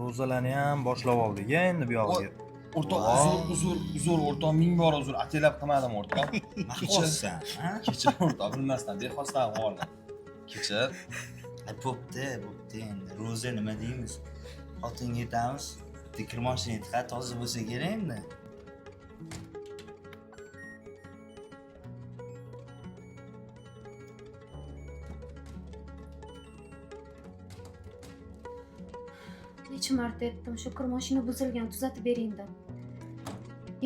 Ro'zalarni ham boshlab oldik endi bu yog'iga. O'rtoq, uzr, uzr, uzr, o'rtoq, ming bor uzr, ataylab qilmadim o'rtoq. Nima? Kechir o'rtoq, bilmasdan, bexosdan qoldim. Kechir. Bo'pti, bo'pti endi. Ro'za nima deymiz? Xotinga aytamiz, bitta kir moshinang tiqa, toza bo'lsa kerak endi. Necha marta aytdim, shu kir moshina buzilgan, tuzatib bering deb.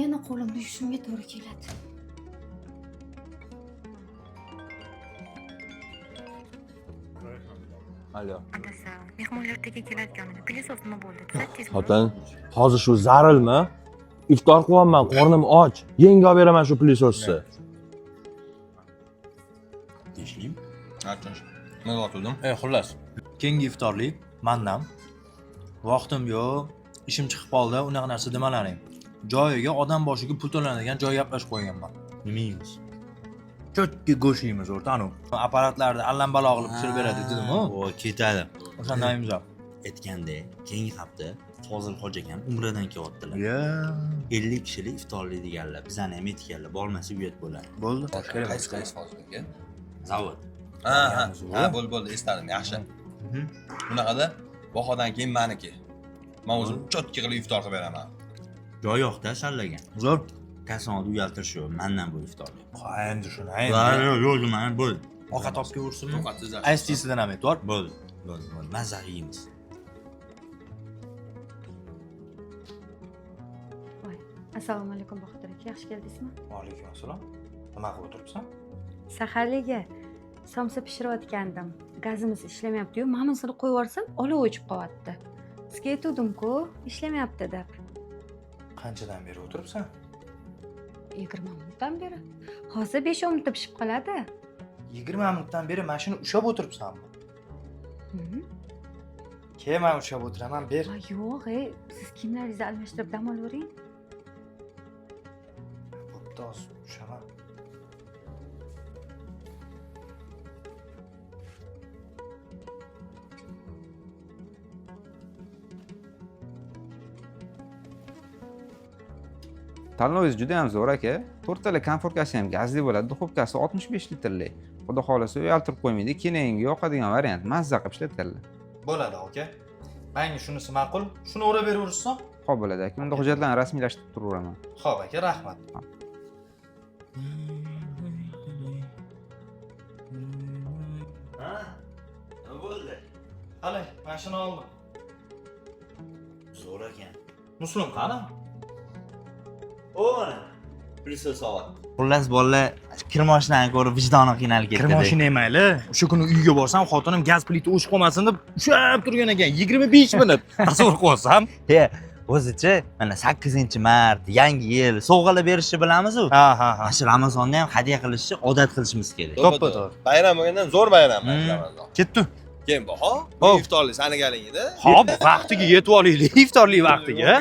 Yana qo'limni yuvishimga to'g'ri keladi. Alo. Adasi, mehmonlar ertaga keladiganini пылесос nima bo'ldi? Tuzatdingizmi? Xotin, hozir shu zarilmi? Iftor qilyapman, qornim och. Yenga olib beraman shu пылесос ni. Tinchlikmi? Ha, tinch. Nima otildim? Xullas, keyingi iftorlik mandan. Vaqtim yo'q, ishim chiqib qoldi, unaqa narsa demalaring. Joyiga odam boshiga pul to'lanadigan joy gaplashib qo'yganman. Nima yeymiz? Cho'tki go'sht yeymiz o'rta, anu. Apparatlarda allam-balo qilib pishirib beradi dedim-ku. O, ketadi. O'shandan yeymiz. Aytgandek, keyingi hafta Fozil hoji akam umradan kelyaptilar. Ya, 50 kishilik iftorlik deganlar, bizani ham aytganlar, bormasa uyat bo'ladi. bo'ldi. Qaysi qaysi hozir aka? Zavod. Ha, ha. Ha, bo'ldi, bo'ldi, esladim, yaxshi. Bunaqada bahodan keyin maniki. Men o'zim cho'tki qilib iftor qilib beraman. Joy yo'qda sallagan. Zo'r. Kassan oldi uyaltirish yo'q, mandan bu iftorlik. Ha, endi shuni Yo'q, endi. yo'q, man bo'ldi. Ovqat olib kelaversinmi? Ovqatsiz Ice tea'sidan ham aytib. Bo'ldi, bo'ldi, bo'ldi. Mazza yeymiz. Voy, assalomu alaykum Bahodir aka, yaxshi keldingizmi? Vaalaykum assalom. Nima qilib o'tiribsan? Saharliga somsa pishirayotgandim. Gazimiz ishlamayapti-yu, mana qo'yib yuborsam, olov o'chib qolyapti. Sizga aytuvdim-ku, ishlamayapti deb. Qanchadan beri o'tiribsan? 20 minutdan beri. Hozir 5-10 minutda pishib qoladi. 20 minutdan beri mashina ushlab o'tiribsanmi? Mhm. Keyin man ushlab o'tiraman, ber. Ay, yo'q, ey, siz kiyimlaringizni almashtirib dam olavering. Bo'pti, hozir ushaman. Tanlovingiz juda ham zo'r aka. To'rttala konforkasi ham gazli bo'ladi, duxovkasi 65 litrli. Xudo xohlasa uyaltirib qo'ymaydi, kelinga yoqadigan variant, mazza qilib ishlatadilar. Bo'ladi, aka. Menga shunisi ma'qul. Shuni o'rab beraversan. Xo'p bo'ladi aka, unda hujjatlarni rasmiylashtirib turaveraman. Xo'p aka, rahmat. Ha? Nima bo'ldi? Qani, mashina oldim. Zo'r ekan. Muslim qani? O, mana. Пылесос olyapti. Xullas, bolalar kir mashinani ko'rib vijdoni qiynalib ketdi. Kir mashina mayli. O'sha kuni uyga borsam, xotinim gaz plita o'chib qolmasin deb ushlab turgan ekan. 25 minut. Tasavvur qilyapsan? He, o'zicha mana 8-mart, yangi yil sovg'alar berishni bilamiz-u. Ha, ha, ha. Mana shu Ramazonda ham hadya qilishni odat qilishimiz kerak. To'ppa to'g'ri. Bayram bo'lgandan zo'r bayram Ramazon. Ketdi. Keyin baho, Hop. iftorlik sani galingida. Xo'p, vaqtiga yetib olaylik, iftorlik vaqtiga.